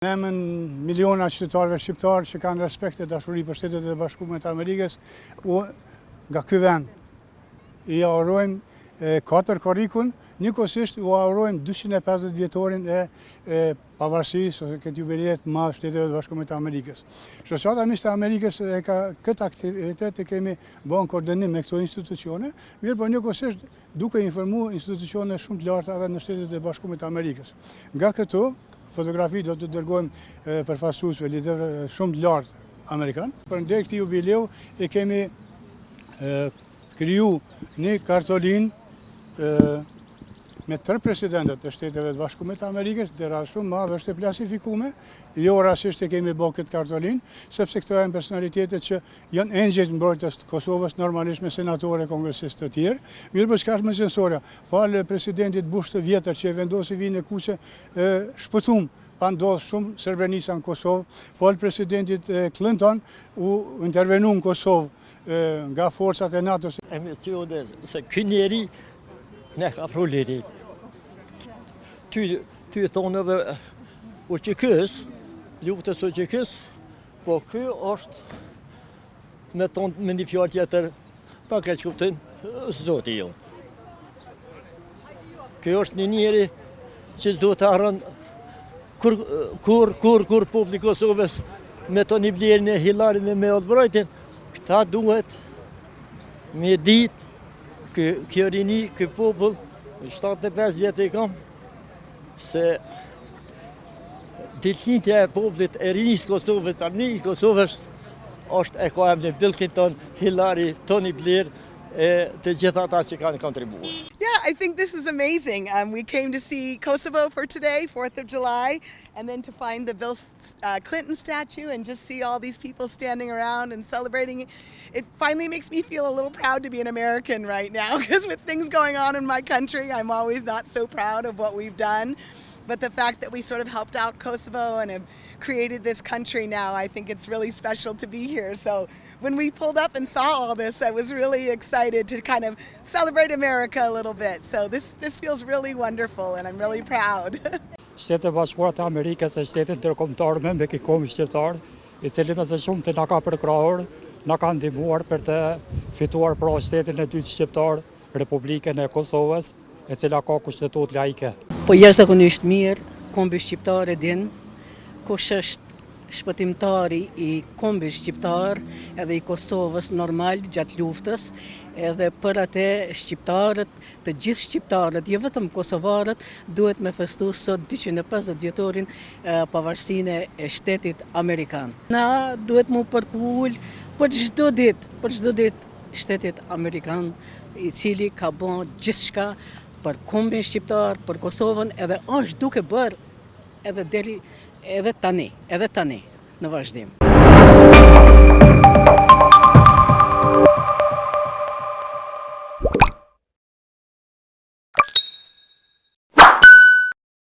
Në emën miliona qytetarëve shqiptarë që kanë respekt e dashuri për Shtetet e Bashkuara të Amerikës, u nga ky vend i urojmë 4 korrikun, njëkohësisht u urojmë 250 vjetorin e, e pavarësisë ose këtë jubile të madh Shteteve të Bashkuara të Amerikës. Shoqata Miqtë e Amerikës e ka këtë aktivitet e kemi bën koordinim me këto institucione, mirëpo njëkohësisht duke informu institucione shumë të larta edhe në Shtetet e Bashkuara të Amerikës. Nga këtu, fotografi do të dërgojmë përfaqësuesve, liderëve shumë të lartë amerikan. Për nder këtij jubileu e kemi kriju një kartolinë me tërë presidentët e Shteteve të Bashkuara të Amerikës, dhe shumë madh është e plastifikume, jo rastësisht e kemi bo këtë kartolinë, sepse këto janë personalitetet që Janë engjëjt mbrojtës të Kosovës, normalisht me senatorë e kongresistë të tjerë. Mirëpo çka është më qenësorja, falë presidentit Bush të vjetër që e vendosi vijën e kuqe, shpëtum pa ndodhë shumë Srebrenica në Kosovë, falë presidentit Clinton u intervenu në Kosovë nga forcat e NATO-s. Emocione se ky njeri na ka pru lirinë. Ty, ty thonë edhe UÇK-s, luftës UÇK-s, Po ky është me thonë me një fjalë tjetër, pa keqkuptim, zoti jonë. Ky është një njeri që s'duhet të harron kur, kur, kur, kur populli i Kosovës me Tony Blairin e Hillarin e me Albrightin, këta duhet me ditë kjo rini, ky popull, 75 vjet i kam, se Ditëlindja e popullit e rinisë të Kosovës, tani i Kosovës është e ka emrin Bill Clinton, Hillary, Tony Blair e të gjithë ata që kanë kontribuar. Yeah, I think this is amazing. Um, we came to see Kosovo for today, 4th of July, and then to find the Bill uh, Clinton statue and just see all these people standing around and celebrating. It finally makes me feel a little proud to be an American right now because with things going on in my country, I'm always not so proud of what we've done. But the fact that we sort of helped out Kosovo and have created this country now, I think it's really special to be here. So when we pulled up and saw all this, I was really excited to kind of celebrate America a little bit. So this, this feels really wonderful and I'm really proud. Shtetet e Bashkuara të Amerikës e shtetit ndërkombëtar më mik i kombit shqiptar, i cili më së shumti na ka përkrahur, na ka ndihmuar për të fituar pra shtetin e dytë shqiptar, Republikën e Kosovës, e cila ka kushtetutë laike. Po jashtëzakonisht mirë, kombi shqiptar e din kush është shpëtimtari i kombit shqiptar edhe i Kosovës normal gjatë luftës, edhe për atë shqiptarët, të gjithë shqiptarët, jo vetëm kosovarët, duhet me festu sot 250 vjetorin pavarësinë e shtetit amerikan. Na duhet mu përkul për çdo ditë, për çdo ditë shtetit amerikan, i cili ka bo gjithçka për kombin shqiptar, për Kosovën, edhe është duke bërë edhe deri edhe tani, edhe tani në vazhdim.